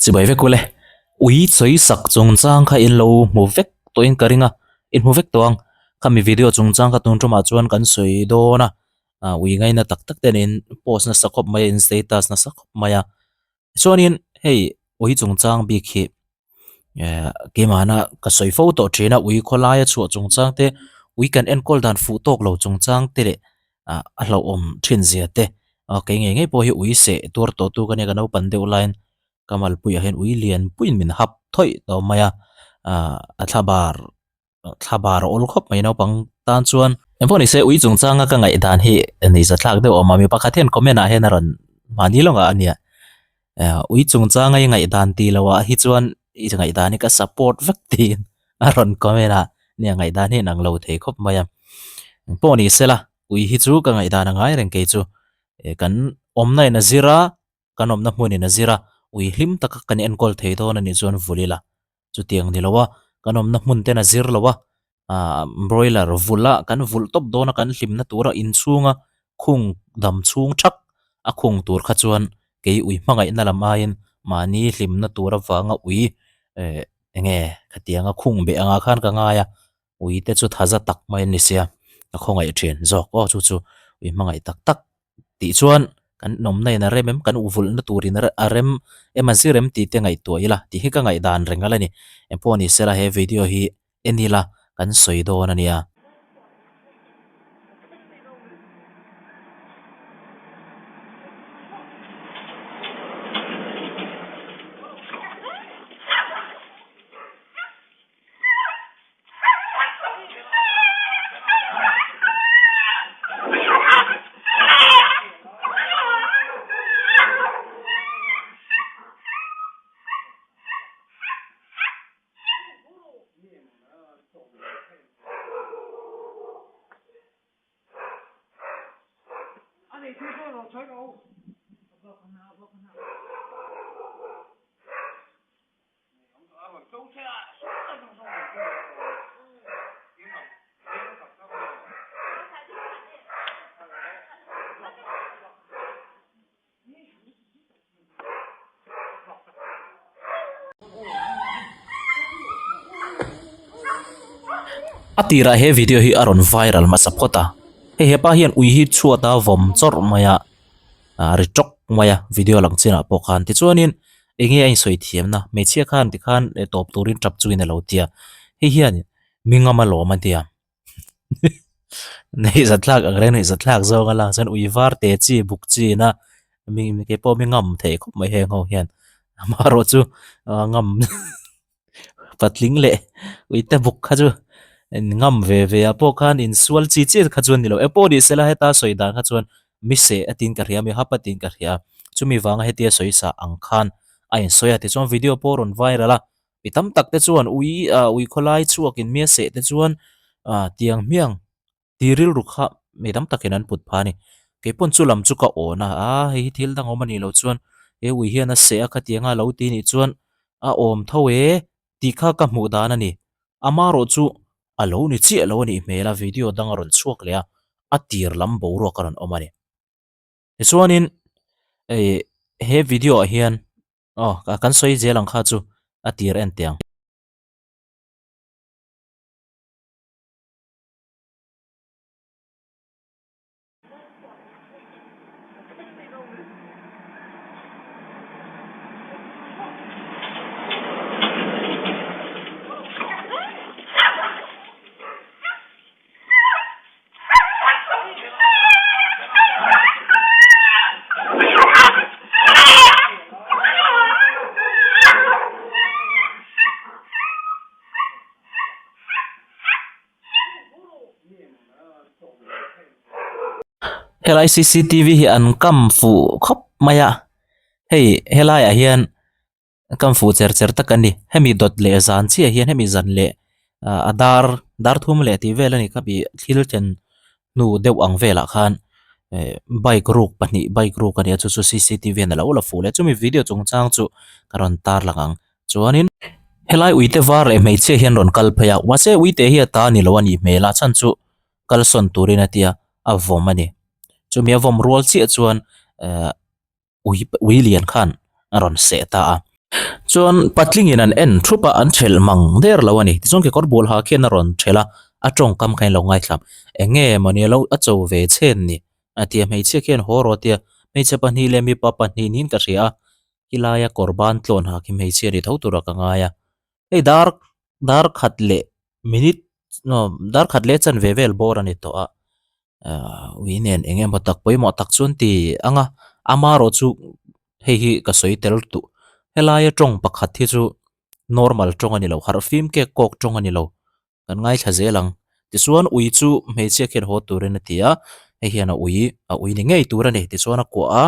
Chibai vek ule, ui sawi sak chungchang kha in lo hmu vek tawhin ka ring a, in hmu vek tawh ang. Khami video chungchang kha tun tumah chuan kan sawi dawn a, ui ngaina tak tak ten in post nasa khawp mai a, in status nasa khawp mai a. Chuanin hei ui chungchang bik hi keimahna ka sawi fo tawh thin a, ui khawlaia chhuah chungchang te, ui kan enkawl dan fuh tawk lo chungchang te leh ah a hlauhawm thin zia te ah kei ngei ngei pawh hi ui seh tuar tawh tu ka nia ka naupang deuh laiin ka malpuiah hian ui lian puiin min hap thawih tawh mai a ah a thla bar thla bar a awl khawp mai naupang tan chuan. Engpawh ni se ui chungchanga ka ngaihdan hi ni za thlak deuh a awm a mi pakhat hian comment ah hian a rawn mahni lawngah a nia ah ui chungchanga i ngaihdan tih loh ah hi chuan i ngaihdan hi ka support vek tiin a rawn comment a nia ngaihdan hi a inang lo thei khawp mai a engpawh ni sela ui hi chu ka ngaihdan a ngai reng kei chu eh kan awmna in a zir a kan awmna hmun in a zir a ui hlim taka kan enkawl thei dawn a nih chuan vul ila chutiang ni lo a kan awmna hmun ten a zir lo a ah broiler vulh a kan vulh tawp dawn a kan hlimna tura inchhunga khung dam chhung thak a khung tur kha chuan kei ui hmangaihna lam aiin mahni hlimna tur avanga ui eh enge khatianga khung beh angah khan ka ngai a ui te chu thaza tak mai an ni sia ka khawngaih thin zawk aw chu chu ui hmangaih tak tak tih chuan kan nawmna in a rem em kan uvulhna tur in a rem em a zir em tih te ngaihtuah ila tih hi ka ngaihdan reng ala ni engpawh ni sela he video hi en ila kan sawi dawn a nia. A tirah he video hi a rawn viral hmasa phawt a hei hepa hian ui hi chhuat a vawm chawrh mai a ah ri tawk mai a video lang chinah pawh khan tichuanin eng nge a insawi thiamna hmeichhia khan tikhan tawp turin tap chungin a lo ti a hei hian mi ngam alawm a tia. Neih zat thlak ang reng neih zat thlak zawng a lang chuan ui var te chi buk chi na mi kei pawh mi ngam thei khawp mai heng ho hian amaherawh chu ngam patling leh ui te buk kha chu ngam ve ve ah pawh khan insual chi chi kha chuan ni lo eng pawh ni sela heta sawi dan kha chuan mi seh a tiin ka hria mi hap a tiin ka hria chumi vanga hetia sawi sa ang khan a insawi a tichuan video pawh a rawn viral a. Mi tam tak te chuan ui ah ui khawlai chhuak in mi a seh te chuan ah tiang hmiang ti rilru kha mi tam takin an put phah a ni. Keipawn chu lam chu ka awn a, aa hei hi thil dang awm a nih loh chuan he ui hian a seh a khatiang a lo ti nih chuan a awm tho e tih kha ka hmuh dan a ni. Amaherawh chu a lo ni chiah lo a nih hmel a video dang a rawn chhuak leh a, a tir lam boruak a rawn awm a ni. Tichuanin eh he video ah hian Aw kan sawi zel ang kha chu a tir en teh ang. Helai cctv hi an kam fuh khawp mai a hei helaiah hian Kam fuh cher cher tak a ni. Hemi dawt leh zan chiah hian hemi zan leh ah a dar dar thum leh tih vel a ni kha ih thil thlen hnu deuh ang velah khan eh bike ruk pahnih bike ruk a nia chu chu cctv hian a lo la fuh leh chumi video chungchang chu ka rawn tar lang ang. Chuanin helai uite var leh hmeichhia hian rawn kal phei a mahse uite hi a ta ni lo a nih hmel a chhan chu kalsawn turin a tia a vawm a ni. Chumi a vawm rual chiah chuan eh. Ui ui lian khan a rawn seh ta a. Chuan patlingin an en thup a, an thelh mang der lo a ni. Tichuan kekawr bul ha khian a rawn thelh a, a tawngkam kha in lo ngaithlam. Eng nge mawni a lo a cho ve chhen ni? A ti a, hmeichhia khian haw rawh a ti a, hmeichhe pahnih leh mipa pahnih niin ka hria a, khilai a kawr ban tlawn ha khi hmeichhia ni tho tura ka ngai a. Hei dar dar khat leh minute dar khat leh chanve vel bawr a ni tawh a, ahh ui nen eng emaw tak pawimawh tak chu an ti ang a, amaherawh chu hei hi ka sawi tel duh helaia tawng pakhat hi chu normal tawng a ni lo harh fim kek kawk tawng a ni lo kan ngaithla zel ang tichuan ui chu hmeichhia khian haw turin a ti a hei hian a ui a ui ni ngei tur a ni tichuan a kuah a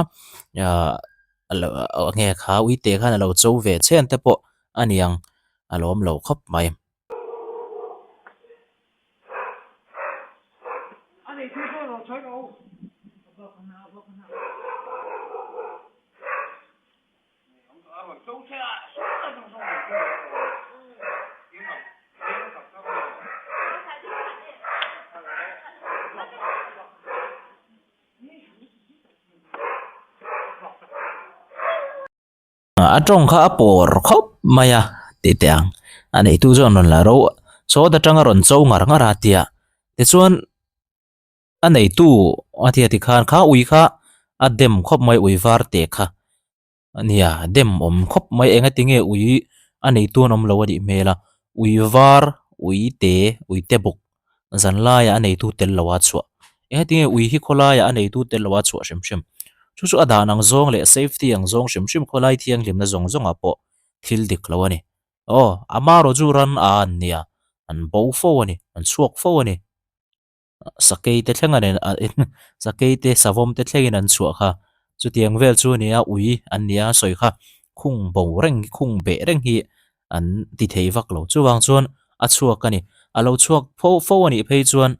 ahh nge kha uite khan a lo cho ve chhen te pawh a ni ang a lawm lo khawp mai. A tawng kha a pawr khawp mai a tih teh ang a neitu chuan rawn la ro sawt atanga rawn cho ngar ngar a tia tichuan a neitu a tia tikhan kha ui kha a dem khawp mai ui var te kha ania dem awm khawp mai enga tinge ui a neitu an awm lo a nih hmel a ui var ui te ui te bawk zan laiah a neitu tel lo a chhuah eng tinge ui hi khawlaiah a neitu tel lo a chhuah hrim hrim chu chu a dan ang zawng leh safety ang zawng hrim hrim khawlai thianghlimna zawng zawng ah pawh thil dik lo a ni aw amaherawh chu ran a an nia an bo fo a ni an chhuak fo a ni. Sakei te thleng an sakei te savawm te thlengin an chhuah kha chutiang vel chu a ni a ui an ni a sawi kha khung bo reng khung beh reng hi an ti thei vak lo chuvang chuan a chhuak a ni a lo chhuak fo fo a nih phei chuan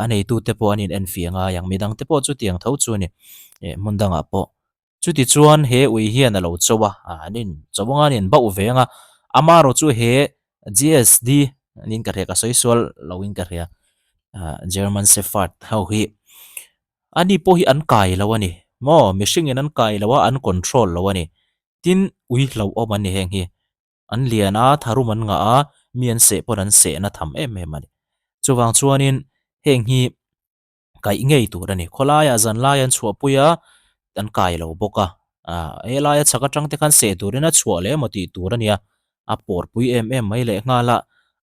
a neitu te pawh an in enfiah ngai ang midang te pawh chutiang tho chu a ni eh hmun dangah pawh. Chuti chuan he ui hian a lo cho a, an in cho anga an in bauh ve anga, amaherawh chu he GSD niin ka hria, ka sawi sual lo in ka hria, German Shepherd ho hi ani pawh hi an kai lo a ni maw, mihring in an kai lo a, an control lo a ni, tin ui hlauhawm an ni heng hi, an lian a, tharum an ngah a, mi an seh pawn an sehna tham em em a ni. Chuvang chuanin heng hi kaih ngei tur a ni. Khawlaiah zanlai an chhuahpui a, an kai lo bawk a. Aaa helaia chhak atang te khan seh turin a chhuah leh emaw tih tur a nia. A pawrpui em em mai leh nghal a,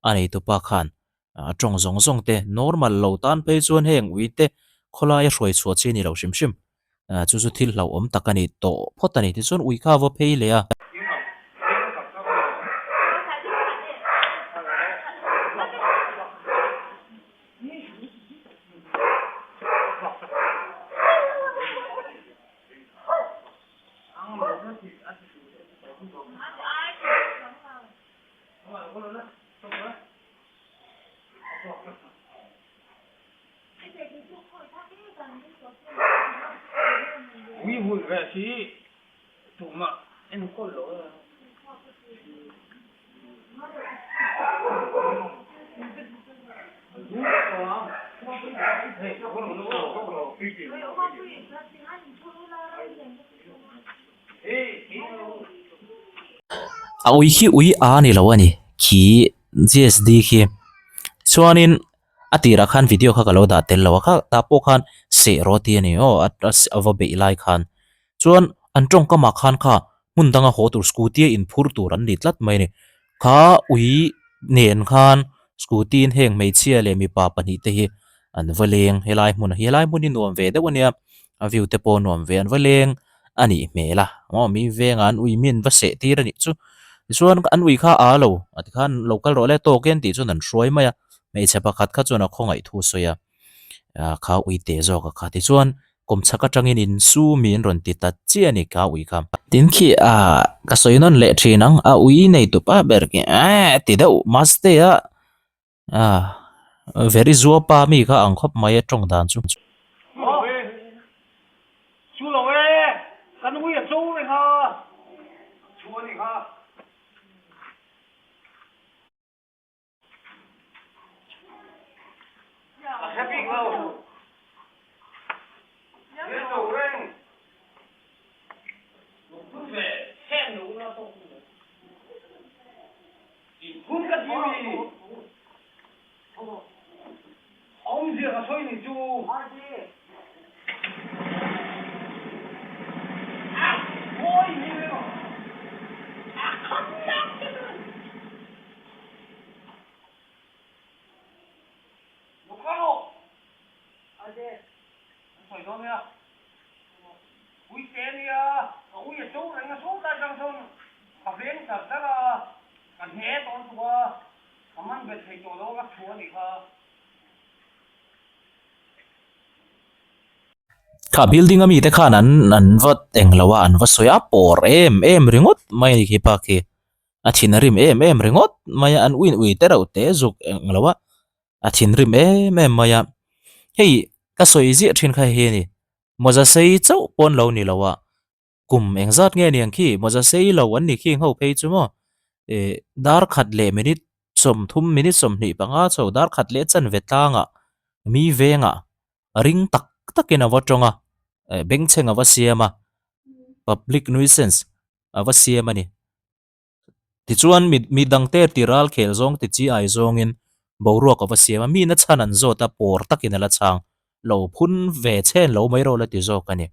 a neitupa khan a tawng zawng zawng te normal lo tan phei chuan heng ui te khawlaia hruai chhuah chi a ni lo hrim hrim. Chu chu thil hlauhawm tak a ni tawh phawt a ni. Tichuan ui kha a va phei leh a. A ui khi ui a ni lo a ni khi GSD khi chuanin a tirah khan video kha ka lo dah tel lo a kha tah pawh khan seh rawh tih a ni aw a va beih lai khan. Chuan an tawngkamah khan kha hmun danga haw tur scooty a inphur tur an ni tlat mai a ni. Kha ui nen khan scooty in heng hmeichhia leh mipa pahnih te hi an va leng helai hmunah hi helai hmun hi nuam ve deuh a nia a view te pawh nuam ve an va leng a nih hmel a maw mi vengah an ui min va seh tir a nih chu tichuan an ui kha a lo a tikhan lo kal rawh le tawk e an tih chuan an hruai mai a hmeichhe pakhat kha chuan a khawngaih thu a sawi a. ah kha ui teh zawk a kha tichuan kawmchhak atangin in su mi an rawn ti ta chiah a ni kha ui kha. Tin khi ah ka sawi nawn leh thin ang a ui nei tup a ber khi eeh ti deuh maste a ah very zuapa mi kha ang khawp mai a tawng dan chu. Kha building a mite khan an an va englo a an va sawi a pawr em em ringawt mai a ni khi pa khi a thin a rim em em ringawt mai a an ui ui te reuh te zuk englo a a thinrim em em mai a hei ka sawi ziah thin kha hei hi a ni mawza sei chauh pawn lo ni lo a. Kum engzat nge niang khi mawza sei lo an ni khi ngho phei chu maw? Ih dar khat leh minute sawmthum minute sawmhnih panga chho dar khat leh chanve tlangah mi vengah ring tak takin a va tawng a, eh bengchheng a va siam a, public nuisance a va siam a ni. Tichuan mi mi dangte ti ral khel zawng ti chi ai zawngin boruak a va siam a, mi na chhan an zawt a pawr takin a la chhang lo phun ve chhen lo mai rawh la ti zawk a ni.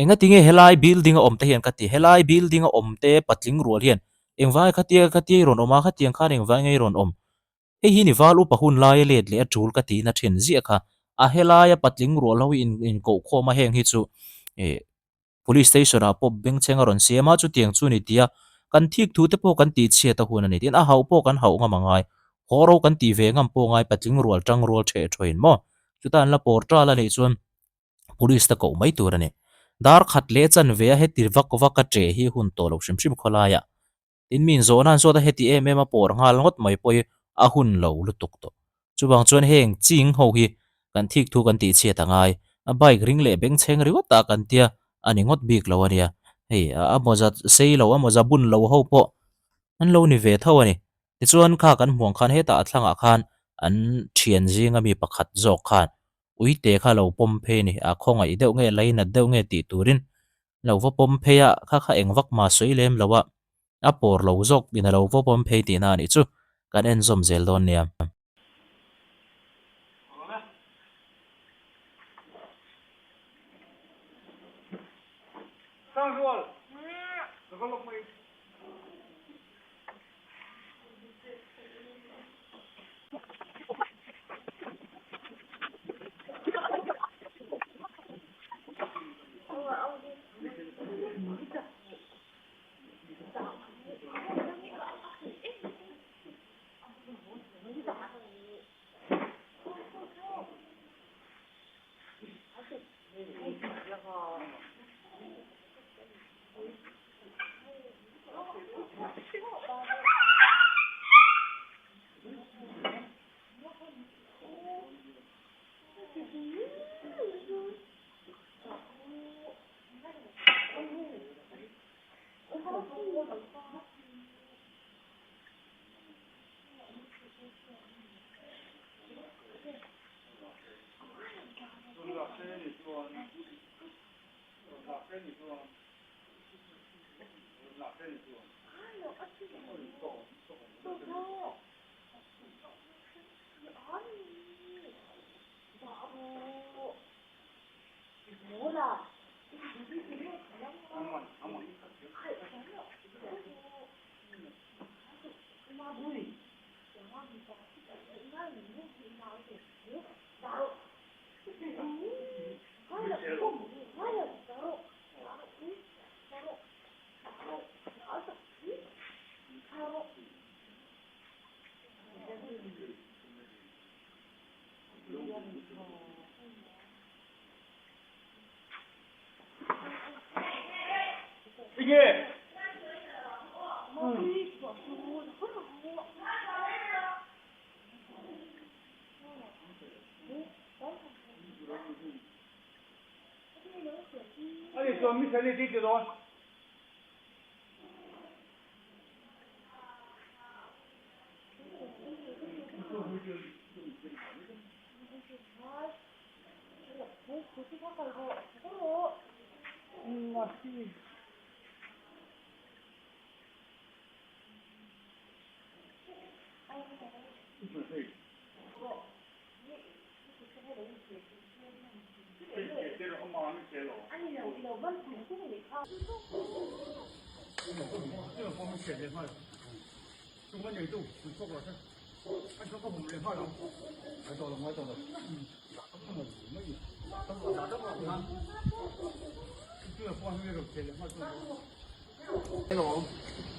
Engati nge helai building a awm te hian ka ti, helai building a awm te patling rual hian engvai khatia khatia i rawn awm a, khatiang khan engvai nge i rawn awm? Hei hi ni val upa hun laia let leh a tul ka tihna thin ziah kha, a helaia patling rual ho hi in inkoh khawm a heng hi chu ih police station ah pawh bengchheng a rawn siam a chutiang chu ni tia kan thik thu te pawh kan tih chhiat a hun a ni tin a hauh pawh kan hauh ngam a ngai, haw ro kan tih ve ngam pawh a ngai patling rual tang rual theh thaw in maw chutah an la pawr tal a nih chuan. Police te koh mai tur a ni. Dar khat leh chanve a heti vak vak a che hi hun tawh lo hrim hrim khawlai ah. Tin mi inzawhna an zawt a heti em em a pawr nghal ngawt mai pawh hi a hun lo lutuk tawh. Chuvang chuan heng ching ho hi kan thik thu kan tih chhiat a ngai. A bike ring leh bengchheng ringawt ah kan tia a ni ngawt bik lo a nia. Hei a mawza sei lo a mawza bun lo ho pawh an lo ni ve tho a ni. Tichuan kha kan hmuang khan hetah a thlangah khan an thian zinga mi pakhat zawk khan Uite kha lo pawm phei a ni, a khawngaih deuh nge lainat deuh nge tih turin lo va pawm phei a, kha kha eng vak mah sawi lem lo a, a pawr lo zawk in a lo va pawm phei tihna a nih chu, kan en zawm zel dawn nia.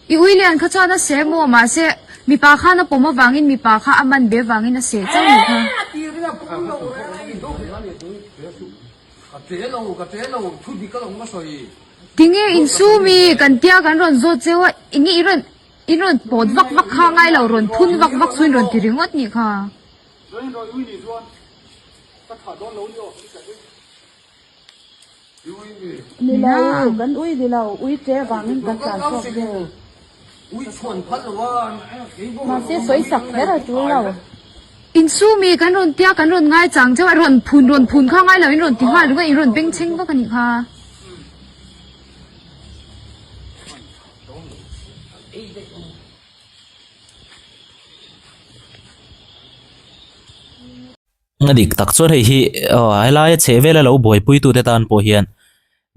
I ui lian kha chuan a seh maw? Mahse, mipa khan a pawm avangin mipa kha a man be vangin a seh chauh ni kha. Tinge insum i kan tia kan rawn zawt cheu a, enge i rawn i rawn pawt vak vak kha ngai lo rawn phun vak vak chu in rawn ti ringawt nih kha. Ni lo, kan ui ni lo, ui che vangin kan tlan chhuak vel. Mahse sawi sak kher a tul lo. Insumi kan rawn tia kan rawn ngai chang chauh a, rawn phun rawn phun kha ngai lo in rawn ti nghal ringawt in rawn bengchheng vak a nih kha. A dik tak chuan hei hi aw helaia chheh vela lo buaipui tute tan pawh hian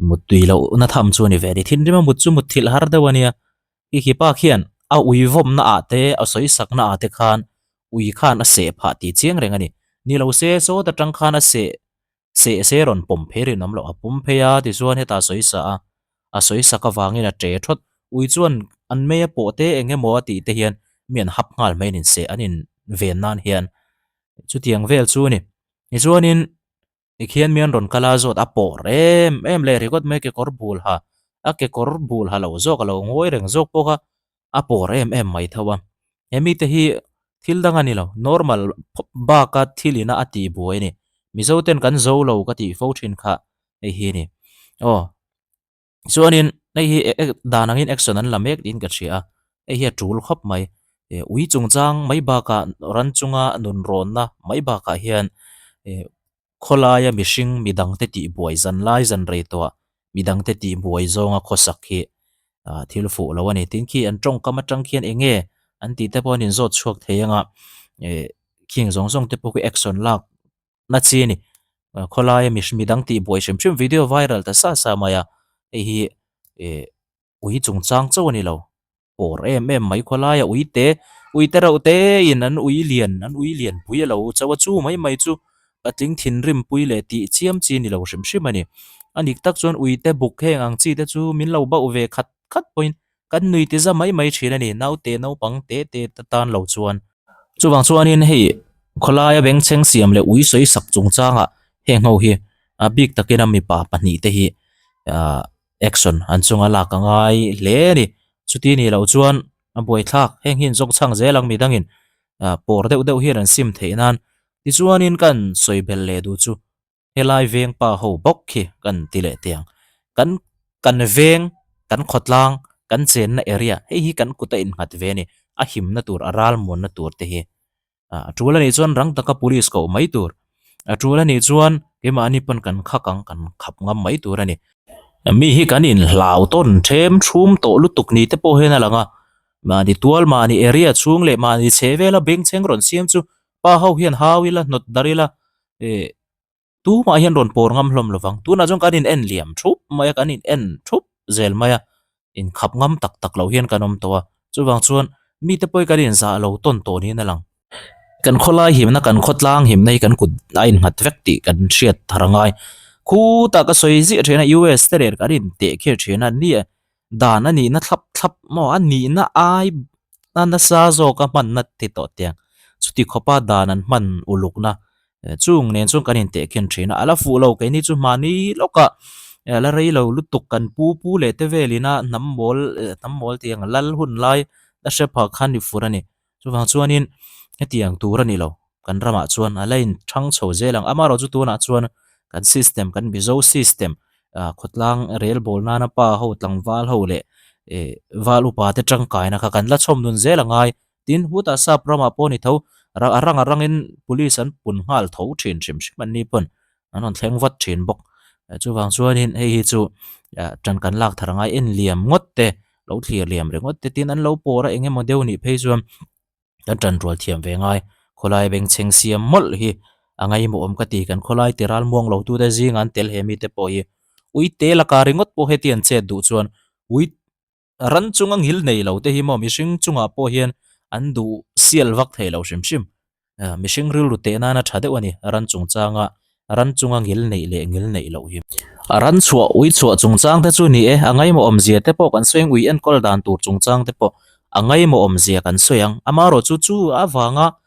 muttui loh na tham chu a ni ve a ni thinrim a mut chu mut thilh har deuh a nia khi khi pa khian a ui vawmna ah te a sawi sakna ah te khan ui khan a seh phah tih chiang reng a ni ni lo se sawt atang khan a seh seh se rawn pawm phei rinawm loh a pawm phei a tichuan hetah a sawi sa a a sawi sak avangin a ṭe thawt ui chuan an mei a pawh te eng emaw a tih te hian mi an hap nghal mai a ni seh an in ven nan hian. Chutiang vel chu a ni. Tichuanin tikhian mi an rawn kal a zawt a pawh rem em leh ringawt mai kekawr bul ha a kekawr bul ha lo zawk a lo ngawi reng zawk bawk a a pawh em em mai tho a. He mite hi thil dang a ni lo normal baka thil ina a tih buai a ni. Mizo ten kan zo lo ka tih fo thin kha hei hi a ni. Aw. Chuanin hei hi dan angin action an la mek tiin ka hria a, hei hi a tul khawp mai. Ih ui chungchang mai bakah ran chunga nun rawnna mai bakah hian ih khawlaia mihring midangte tihbuai zan lai zan rei tawhah midangte tihbuai zawnga khawsak hi ah thil fuh lo a ni. Tin khi an tawngkam atang khian eng nge an tih te pawh an inzawt chhuak thei ang a, ih khing zawng zawng te pawh khi action lak na chi a ni khawlaia mi midang tih buai hrim hrim video viral ta sa sa mai a hei hi ih ui chungchang chauh a ni lo pawr em em mai khawlaia ui te ui te reuh te in an ui lian an ui lian pui a lo chauh a chu mai mai chu patling thinrim pui leh tih chiam chi a ni lo hrim hrim a ni a dik tak chuan ui te buk heng ang chi te chu min lo bauh ve khat khat pawhin kan nui ti za mai mai thin a ni naute naupang te te tan lo chuan. Chuvang chuanin hei khawlaia bengchheng siam leh ui sawi sak chungchangah heng ho hi a bik takin a mipa pahnih te hi ahh action an chunga lak a ngai hle a ni. Chuti nih loh chuan a buaithlak heng hi an zawng chhang zel ang midangin ah pawr deuh deuh hian an sim theih nan tichuanin kan sawi belh leh duh chu Helai veng pa ho bawk khi kan ti leh teh ang. Kan kan veng, kan khawtlang, kan chenna area hei hi kan kut a innghat ve a ni. A himna tur, a ralmuanna tur te hi. A tul anih chuan rang taka police koh mai tur. A tul anih chuan keimahni pawn kan khak ang, kan khap ngam mai tur a ni. Mi hi kan inhlau tawn them thum tawh lutuk ni te pawh hian a lang a. Mahni tual, mahni area chhung leh mahni chhe vela bengchheng rawn siam chu pa ho hian hau ila, hnawt darh ila, eh tumah hian rawn pawr ngam hlawm lovang tunah chuan kan in en liam thup mai a kan in en thup zel mai a inkhap ngam tak tak loh hian kan awm tawh a chuvang chuan mite pawh hi kan inzah lo tawn tawh niin a lang kan khawlai himna kan khawtlang himna hi kan kut a innghat vek tih kan hriat thar a ngai khutah ka sawi ziah thin a U S te nen kan inteh khir thin a ni dan a nihna thlap thlap maw a nihna ai a nasa zawk a hmanna ti tawh tiang chuti khawpa dan an hman ulukna chung nen chuan kan inteh khin thin a a la fuh lo keini chu mahni lawkah a la rei lo lutuk kan pu pu leh te velin a hnam mawl hnam mawl tih ang lal hun lai a hre phah khan ni fur a ni. Chuvang chuanin hetiang tur a ni lo, kan ramah chuan a la inthang chho zel ang. Amaherawhchu tunah chuan kan system, kan Mizo system ah khawtlang rel bawl nana pa ho, tlangval ho leh eh val upa te tangkaina kha kan la chhawm nun zel a ngai. Tin, hutah sap ramah pawh ni tho, a rang a rangin police an pun nghal tho thin hrim hrim an ni pawn an rawn thleng vat thin bawk. Chuvang chuanin hei hi chu tan kan lak thar angai en liam ngawt te lo thlir liam ringawt te tin an lo pawr a eng emaw deuh nih phei chuan kan tan rual thiam ve ngai khawlai bengchheng siam mawlh hi a ngaimawh awm ka ti kan khawlai ti ral muang lo tute zingah an tel he mite pawh hi ui te laka ringawt pawh heti an chet duh chuan ui ran chunga ngil nei lo te hi maw mihring chungah pawh hian an duh sial vak thei lo hrim hrim mihring rilru teh nana tha deuh a ni ran chungchanga. Ran chunga ngil neih leh ngil neih loh hi. A ran chhuah ui chhuah chungchang te chu ni e, a ngaimawh awmzia te pawh kan sawi ang, ui enkawl dan tur chungchang te pawh a ngaimawh awmzia kan sawi ang. Amaherawh chu chu avanga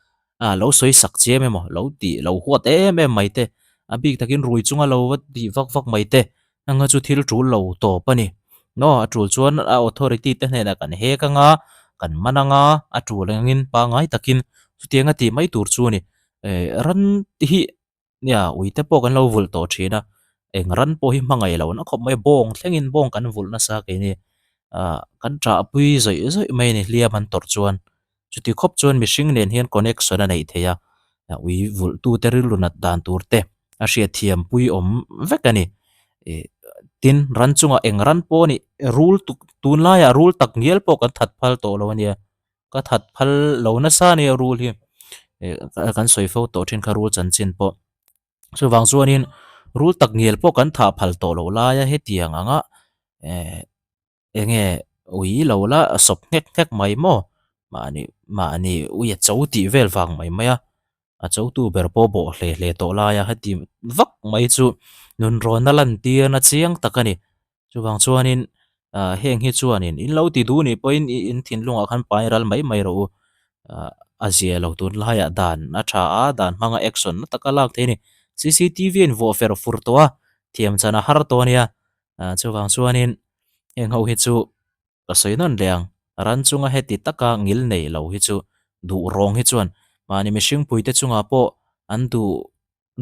lo sawi sak chiam emaw, lo tih lo huat em em mai te, a bik takin rui chunga lo va tih vak vak mai te anga chu thil tul lo tawp a ni. Aw a tul chuan a authority te hnenah kan hek anga, kan man anga, a tul angin pangngai takin chutianga tih mai tur chu a ni. Ran hi Nia, ui te pawh kan lo vulh tawh thin a, eng ran pawh hi hmangaih lo na khawp mai a, bawng thlengin bawng kan vulh nasa keini ah kan ṭahpui zawih zawih mai a ni hliam an tawrh chuan chuti khawp chuan mihring nen hian connection a neih theih a, ui vulh tu te rilru nat dan tur te a hriatthiam pui awm vek a ni. Ih tin ran chungah eng ran pawh a nih rul tuk tunlaiah rul tak ngial pawh kan that phal tawh lo a nia. Ka that phal lo nasa a nia rul hi eh kan sawi fo tawh thin kha rul chanchin pawh chuvang chuanin rul tak ngial pawh kan thah phal tawh loh laia hetiang anga eh enge ui lo la sawp nghek nghek mai maw mahni mahni ui a cho tih vel vang mai mai a a cho tu ber pawh bawh hle hle tawh laia heti vak mai chu nunrawn a lan tirna chiang tak a ni. Chuvang chuanin ah heng hi chuanin in lo ti duh nih pawhin ih in thinlungah khan pai ral mai mai rawh u ah a zia lo tun laiah dan a tha a dan hmanga action na taka lak theih a ni C_C_T_V a invuah fer fur tawh a thiam chan a har tawh a nia ah chuvang chuanin heng ho hi chu ka sawi nawn leh ang ran chunga heti taka ngil nei lo hi chu duh rawng hi chuan mahni mihring puite chungah pawh an duh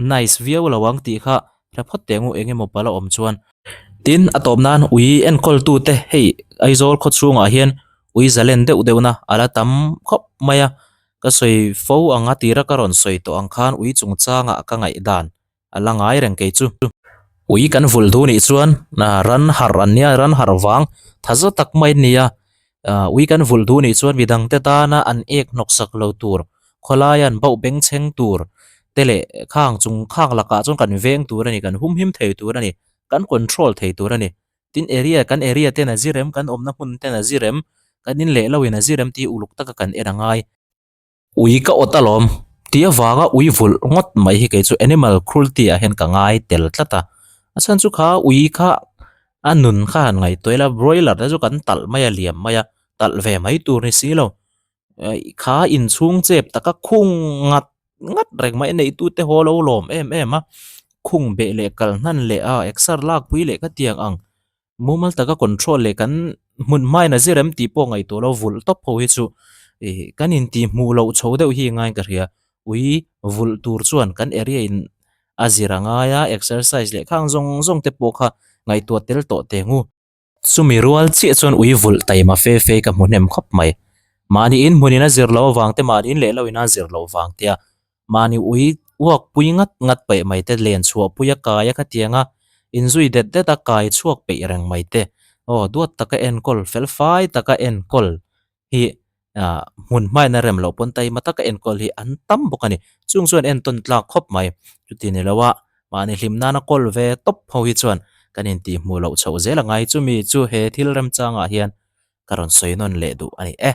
Nice viau lo ang tih kha hre phawt teh ngu eng emaw pala awm chuan. Tin, a tawp nan ui enkawl tu te hei Aizawl khaw chhungah hian ui zalen deuh deuh na a la tam khawp mai a, ka sawi fo ang a tira ka rawn sawi tawh ang khan ui chungchangah ka ngaih dan a la ngai reng kei chu. Ui kan vulh duh nih chuan ran harh an nia, ran harh vang tha za tak mai an ni a, Ui kan vulh duh nih chuan midangte tana an ek hnawk sak lo tur, khawlaia an bauh beng chheng tur te leh khang chung khang lakah chuan kan veng tur a ni, kan humhim thei tur a ni, kan control thei tur a ni. Tin area, kan area ten a zirem, kan awmna hmun ten a zirem, kan in leh lo in a zirem tih uluk taka kan en a ngai. Ui ka awt alawm tih avanga ui vulh ngawt mai hi kei chu animal cruelty ah hian ka ngai tel tlat a, a chhan chu kha ui kha a nun kha han ngaihtuah ila broiler te chu kan talh mai a liam mai a, talh ve mai tur ni si lo, kha inchhung chep taka khung ngat ngat reng mai a neih tute haw lo lawm em em a, khung beh leh kal hnan leh a exer lak pui leh ka tiang ang. Mumal taka control leh kan hmun hmain a zir em tih pawh ngaihtuah lo vulh tawp ho hi chu ih kan intih hmuh loh chho deuh hi ngain ka hria. Ui vulh tur chuan kan area in a zir a ngai a, exercise leh khang zawng zawng te pawh kha ngaihtuah tel tawh teh ngu. Chumi rual chiah chuan ui vulh taima fe fe ka hmu hnem khawp mai. Mahni in hmunin a zir loh avang te mahni in leh loh in a zir loh vang te a Mahni ui uak pui ngat ngat peih mai te, len chhuah pui a kai a khatiang a, inzui det det a kai chhuak peih reng mai te, aw duat taka enkawl, fel fai taka enkawl hi ah hmun hmain a rem loh pawn taima taka enkawl hi an tam bawk a ni. Chung chuan entawn tlak khawp mai. Chuti ni lo a, mahni hlim nana kawl ve tawp ho hi chuan kan intihhmuh loh chhoh zel a ngai. Chumi chu he thil remchangah hian ka rawn sawi nawn leh duh a ni e.